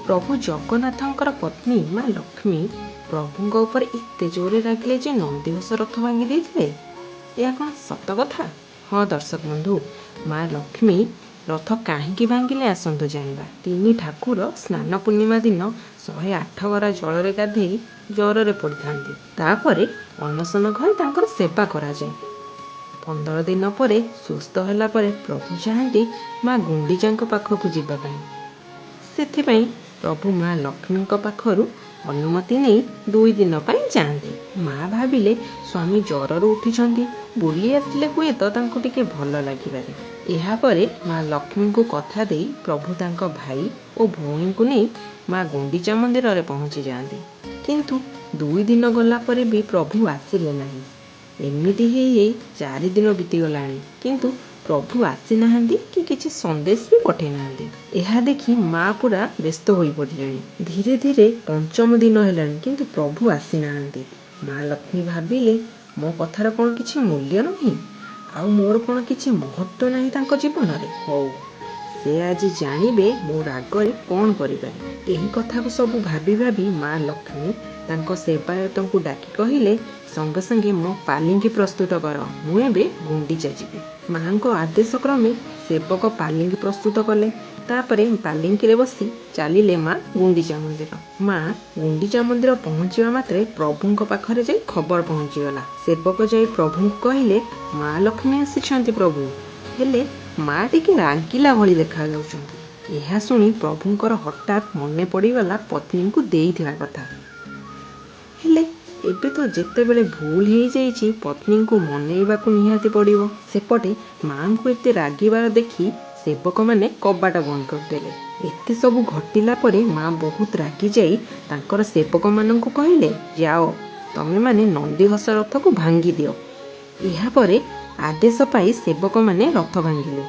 ପ୍ରଭୁ ଜଗନ୍ନାଥଙ୍କର ପତ୍ନୀ ମା ଲକ୍ଷ୍ମୀ ପ୍ରଭୁଙ୍କ ଉପରେ ଏତେ ଜୋରରେ ରାଗିଲେ ଯେ ନନ୍ଦିଘୋଷ ରଥ ଭାଙ୍ଗି ଦେଇଥିଲେ। ଏହା କ'ଣ ସତ କଥା? ହଁ ଦର୍ଶକ ବନ୍ଧୁ, ମା ଲକ୍ଷ୍ମୀ ରଥ କାହିଁକି ଭାଙ୍ଗିଲେ ଆସନ୍ତୁ ଜାଣିବା। ତିନି ଠାକୁର ସ୍ନାନ ପୂର୍ଣ୍ଣିମା ଦିନ 108 ଗରା ଜଳରେ ଗାଧେଇ ଜ୍ୱରରେ ପଡ଼ିଥାନ୍ତି। ତାପରେ ଅନଶନ ଘରେ ତାଙ୍କର ସେବା କରାଯାଏ। 15 ଦିନ ପରେ ସୁସ୍ଥ ହେଲା ପରେ ପ୍ରଭୁ ଚାହାନ୍ତି ମା ଗୁଣ୍ଡିଚାଙ୍କ ପାଖକୁ ଯିବା ପାଇଁ। ସେଥିପାଇଁ ପ୍ରଭୁ ମା ଲକ୍ଷ୍ମୀଙ୍କ ପାଖରୁ ଅନୁମତି ନେଇ 2 ଦିନ ପାଇଁ ଯାଆନ୍ତି। ମା ଭାବିଲେ ସ୍ୱାମୀ ଜ୍ୱରରୁ ଉଠିଛନ୍ତି, ବୁଲି ଆସିଲେ ହୁଏତ ତାଙ୍କୁ ଟିକେ ଭଲ ଲାଗିପାରେ। ଏହାପରେ ମା ଲକ୍ଷ୍ମୀଙ୍କୁ କଥା ଦେଇ ପ୍ରଭୁ ତାଙ୍କ ଭାଇ ଓ ଭଉଣୀଙ୍କୁ ନେଇ ମା ଗୁଣ୍ଡିଚା ମନ୍ଦିରରେ ପହଞ୍ଚି ଯାଆନ୍ତି। କିନ୍ତୁ 2 ଦିନ ଗଲା ପରେ ବି ପ୍ରଭୁ ଆସିଲେ ନାହିଁ। ଏମିତି ହେଇ ହେଇ 4 ଦିନ ବିତିଗଲାଣି, କିନ୍ତୁ ପ୍ରଭୁ ଆସିନାହାନ୍ତି କି କିଛି ସନ୍ଦେଶ ବି ପଠେଇ ନାହାନ୍ତି। ଏହା ଦେଖି ମା ପୁରା ବ୍ୟସ୍ତ ହୋଇପଡ଼ିଲେଣି। ଧୀରେ ଧୀରେ ପଞ୍ଚମ ଦିନ ହେଲାଣି, କିନ୍ତୁ ପ୍ରଭୁ ଆସିନାହାନ୍ତି। ମା ଲକ୍ଷ୍ମୀ ଭାବିଲେ, ମୋ କଥାର କ'ଣ କିଛି ମୂଲ୍ୟ ନାହିଁ? ଆଉ ମୋର କ'ଣ କିଛି ମହତ୍ଵ ନାହିଁ ତାଙ୍କ ଜୀବନରେ? ହଉ, ସେ ଆଜି ଜାଣିବେ ମୋ ରାଗରେ କ'ଣ କରିପାରେ। ଏହି କଥାକୁ ସବୁ ଭାବି ଭାବି ମା ଲକ୍ଷ୍ମୀ ତାଙ୍କ ସେବାୟତଙ୍କୁ ଡାକି କହିଲେ, ସଙ୍ଗେ ସଙ୍ଗେ ମୋ ପାଲିଙ୍କି ପ୍ରସ୍ତୁତ କର, ମୁଁ ଏବେ ଗୁଣ୍ଡିଚା ଯିବି। ମାଙ୍କ ଆଦେଶ କ୍ରମେ ସେବକ ପାଲିଙ୍କି ପ୍ରସ୍ତୁତ କଲେ। ତାପରେ ପାଲିଙ୍କିରେ ବସି ଚାଲିଲେ ମା ଗୁଣ୍ଡିଚା ମନ୍ଦିର। ମା ଗୁଣ୍ଡିଚା ମନ୍ଦିର ପହଞ୍ଚିବା ମାତ୍ରେ ପ୍ରଭୁଙ୍କ ପାଖରେ ଯାଇ ଖବର ପହଞ୍ଚିଗଲା। ସେବକ ଯାଇ ପ୍ରଭୁଙ୍କୁ କହିଲେ, ମା ଲକ୍ଷ୍ମୀ ଆସିଛନ୍ତି ପ୍ରଭୁ, ହେଲେ ମା ଟିକେ ରାଗିଲା ଭଳି ଦେଖାଯାଉଛନ୍ତି। ଏହା ଶୁଣି ପ୍ରଭୁଙ୍କର ହଠାତ୍ ମନେ ପଡ଼ିଗଲା ପତ୍ନୀଙ୍କୁ ଦେଇଥିବା କଥା। ହେଲେ ଏବେ ତ ଯେତେବେଳେ ଭୁଲ ହେଇଯାଇଛି, ପତ୍ନୀଙ୍କୁ ମନେଇବାକୁ ନିହାତି ପଡ଼ିବ। ସେପଟେ ମାଙ୍କୁ ଏତେ ରାଗିବାର ଦେଖି ସେବକମାନେ କବାଟ ବନ୍ଦ କରିଦେଲେ। ଏତେ ସବୁ ଘଟିଲା ପରେ ମା ବହୁତ ରାଗିଯାଇ ତାଙ୍କର ସେବକମାନଙ୍କୁ କହିଲେ, ଯାଅ ତମେମାନେ ନନ୍ଦିଘୋଷ ରଥକୁ ଭାଙ୍ଗିଦିଅ। ଏହାପରେ ଆଦେଶ ପାଇ ସେବକମାନେ ରଥ ଭାଙ୍ଗିଲେ।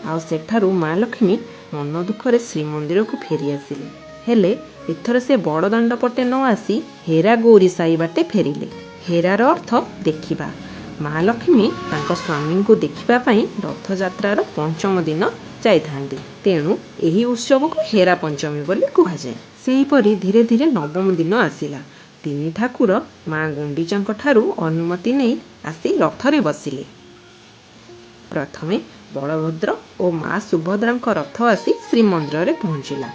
ଆଉ ସେଠାରୁ ମା ଲକ୍ଷ୍ମୀ ମନ ଦୁଃଖରେ ଶ୍ରୀମନ୍ଦିରକୁ ଫେରି ଆସିଲେ। ହେଲେ ଏଥର ସେ ବଡ଼ଦାଣ୍ଡ ପଟେ ନ ଆସି ହେରା ଗୌରୀ ସାହି ବାଟେ ଫେରିଲେ। ହେରାର ଅର୍ଥ ଦେଖିବା। ମା ଲକ୍ଷ୍ମୀ ତାଙ୍କ ସ୍ୱାମୀଙ୍କୁ ଦେଖିବା ପାଇଁ ରଥଯାତ୍ରାର ପଞ୍ଚମ ଦିନ ଯାଇଥାନ୍ତି। ତେଣୁ ଏହି ଉତ୍ସବକୁ ହେରା ପଞ୍ଚମୀ ବୋଲି କୁହାଯାଏ। ସେହିପରି ଧୀରେ ଧୀରେ ନବମ ଦିନ ଆସିଲା। ତିନି ଠାକୁର ମା ଗୁଣ୍ଡିଚାଙ୍କ ଠାରୁ ଅନୁମତି ନେଇ ଆସି ରଥରେ ବସିଲେ। ପ୍ରଥମେ ବଳଭଦ୍ର ଓ ମା ସୁଭଦ୍ରାଙ୍କ ରଥ ଆସି ଶ୍ରୀମନ୍ଦିରରେ ପହଞ୍ଚିଲା।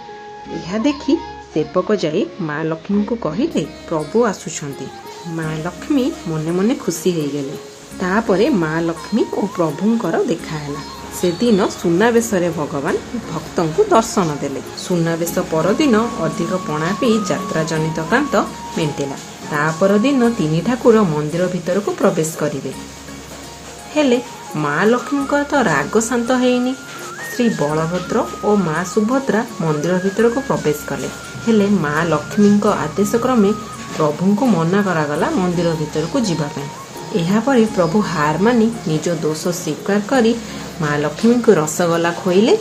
ଏହା ଦେଖି ସେବକ ଯାଇ ମା ଲକ୍ଷ୍ମୀଙ୍କୁ କହିଲେ, ପ୍ରଭୁ ଆସୁଛନ୍ତି। ମା ଲକ୍ଷ୍ମୀ ମନେ ମନେ ଖୁସି ହେଇଗଲେ। ତାପରେ ମା ଲକ୍ଷ୍ମୀ ଓ ପ୍ରଭୁଙ୍କର ଦେଖାହେଲା। ସେଦିନ ସୁନାବେଶରେ ଭଗବାନ ଭକ୍ତଙ୍କୁ ଦର୍ଶନ ଦେଲେ। ସୁନାବେଶ ପରଦିନ ଅଧିକ ପଣା ପିଇ ଯାତ୍ରା ଜନିତ କ୍ଳାନ୍ତ ମେଣ୍ଟିଲା। ତା ପରଦିନ ତିନି ଠାକୁର ମନ୍ଦିର ଭିତରକୁ ପ୍ରବେଶ କରିବେ। ହେଲେ ମା ଲକ୍ଷ୍ମୀଙ୍କର ତ ରାଗ ଶାନ୍ତ ହେଇନି। ଶ୍ରୀ ବଳଭଦ୍ର ଓ ମା ସୁଭଦ୍ରା ମନ୍ଦିର ଭିତରକୁ ପ୍ରବେଶ କଲେ। ହେଲେ ମା ଲକ୍ଷ୍ମୀଙ୍କ ଆଦେଶ କ୍ରମେ ପ୍ରଭୁଙ୍କୁ ମନା କରାଗଲା ମନ୍ଦିର ଭିତରକୁ ଯିବା ପାଇଁ। ଏହାପରେ ପ୍ରଭୁ ହାର ମାନି ନିଜ ଦୋଷ ସ୍ୱୀକାର କରି ମା ଲକ୍ଷ୍ମୀଙ୍କୁ ରସଗୋଲା ଖୋଇଲେ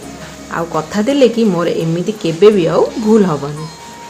ଆଉ କଥା ଦେଲେ କି ମୋର ଏମିତି କେବେ ବି ଆଉ ଭୁଲ ହବନି।